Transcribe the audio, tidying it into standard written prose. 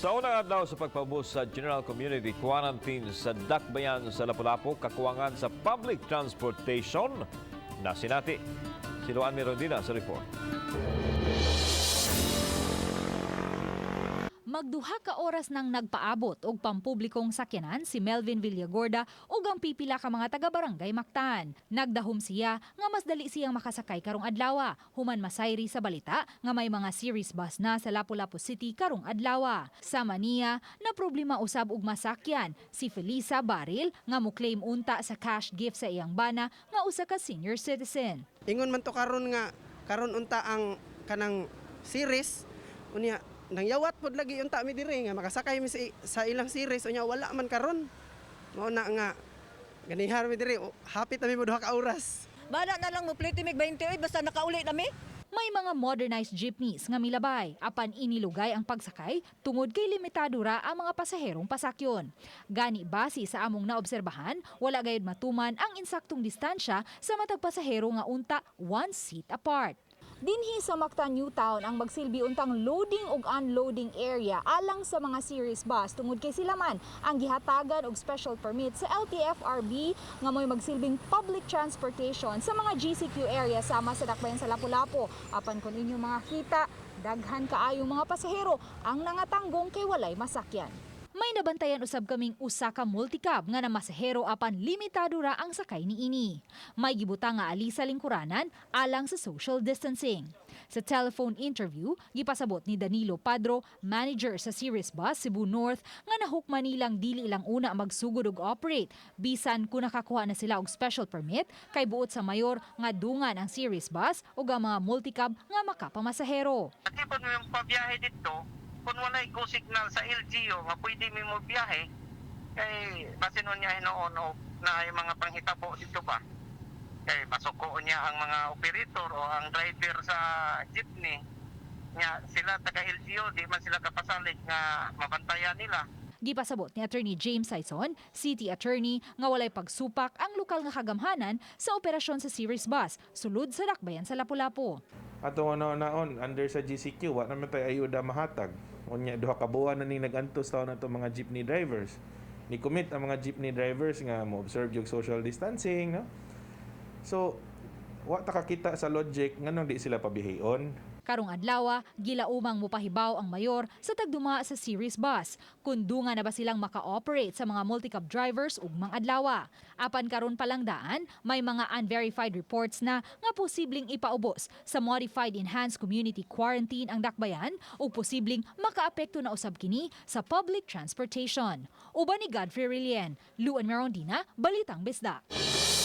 Sa unang adlaw sa pagpaubos sa General Community Quarantine sa Dakbayan sa Lapu-Lapu, kakuwangan sa public transportation na sinati. Si Luan Mirondina sa report. Magduha ka oras nang nagpaabot og pampublikong sakyanan si Melvin Villagorda ug ang pipila ka mga taga-barangay Mactan. Nagdahom siya nga mas dali siyang makasakay karong adlaw human masayri sa balita nga may mga series bus na sa Lapu-Lapu City karong adlaw. Sama niya na problema usab og masakyan si Felisa Baril nga mo-claim unta sa cash gift sa iyang bana nga usa ka senior citizen. Ingon man to karon nga karon unta ang kanang series, unya nang yawat pod lagi unta mi diri nga makasakay mi sa ilang series, unya wala man karon. Mao na nga ganihar mi diri, hapit na mi mo 2 ka oras. Bala na lang mo plate mig 20 oy, basta nakauli na mi. May mga modernized jeepneys nga milabay apan inilugay ang pagsakay tungod kay limitado ra ang mga pasaherong pasakyon. Gani base sa among naobserbahan, wala gayud matuman ang insaktong distansya sa matag pasahero nga unta one seat apart. Dinhi sa Mactan New Town ang magsilbi untang loading ug unloading area alang sa mga series bus tungod kay sila man ang gihatagan og special permit sa LTFRB nga mo'y magsilbing public transportation sa mga GCQ area sama sa Dakbayan sa Lapu-Lapu. Apan kung inyong mga kita, daghan kaayong mga pasahero ang nangatanggong kay walay masakyan. May nabantayan usab kaming usa ka multicab nga namasahero apan limitado ra ang sakay niini. May gibutang nga ali sa lingkuranan alang sa social distancing. Sa telephone interview, gipasabot ni Danilo Padro, manager sa Series Bus Cebu North, nga nahukman nilang dili lang una magsugod og operate bisan kung nakakuha na sila og special permit kay buot sa mayor nga dungan ang Series Bus ug ang mga multicab nga makapamasahero. At mo yung pabiyahe dito, kung walay go signal sa LGU nga pwede mi mo biyahe, kay basin niya hinuon o na yung mga panghitabo dito ba? Kay masuko niya ang mga operator o ang driver sa jeepney. Nya sila taga LGU, di man sila kapasalig nga mabantayan nila. Gipasabot ni Attorney James Sayson, City Attorney, nga walay pagsupak ang lokal nga kagamhanan sa operasyon sa Series Bus, sulod sa Dakbayan sa Lapu-Lapu. Atong ano naon under sa GCQ, wa naman tay ayuda mahatag. Unya 2 ka buwan na ni nag-antos taon na mga jeepney drivers. Ni commit ang mga jeepney drivers nga mo observe yung social distancing, no? So wa ta kakita sa logic nganong di sila pabihion. Karong adlaw, gilaumang mupahibaw ang mayor sa tagduma sa Series Bus. Kung dunga na ba silang maka-operate sa mga multicab drivers ugmang adlaw. Apan karon pa lang daan, may mga unverified reports na nga posibleng ipaubos sa Modified Enhanced Community Quarantine ang Dakbayan ug posibleng makaapekto na usab kini sa public transportation. Uban ni Godfrey Relien, Luan Merondina, Balitang Bisdak.